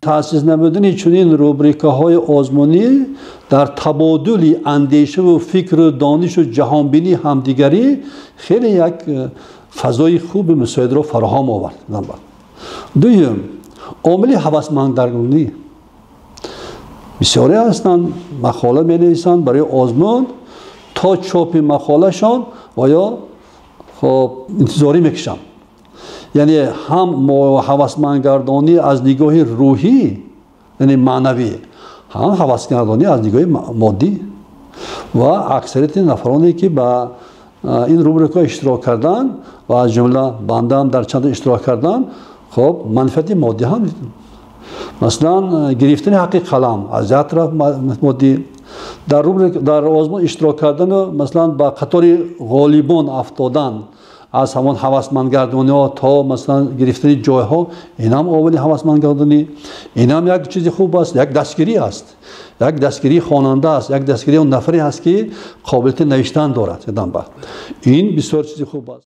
Таъсис намудани чунин рубрикаҳои озмунӣ дар табодули андешаву фикру донишу ҷаҳонбинии ҳамдигарӣ хеле як фазои хуби мусоидро фароҳам овард. Дуюм, омили ҳавасмандгардонӣ. Бисёре ҳастанд, мақола менависанд барои озмун, то чопи мақолашон ва ё хоб интизорӣ мекашанд. Яъне ҳам ҳавасмандгардонӣ аз нигоҳи рӯҳӣ, яъне маънавӣ, ҳам ҳавасгардонӣ аз нигоҳи моддӣ. Ва аксарияти нафароне, ки ба ин рубрикаҳо иштирок карданд ва аз ҷумла бандаам дар чанд иштирок кардам, хоб манфиати моддӣ ҳам, масалан, гирифтани ҳаққи қалам аз як тараф моддӣ, дар рубрик дар озмун иштирок кардану масалан ба қатори ғолибон афтодан аз ҳамон ҳавасмандгардониҳо то масалан гирифтани ҷойҳо, ин ҳам омили ҳавасмандгардонӣ, ин ҳам як чизи хуб аст, як дастгирӣ аст, як дастгирии хонанда аст, як дастгирии он нафаре аст, ки қобилияти навиштан дорад. Ин бисёр чизи хуб аст.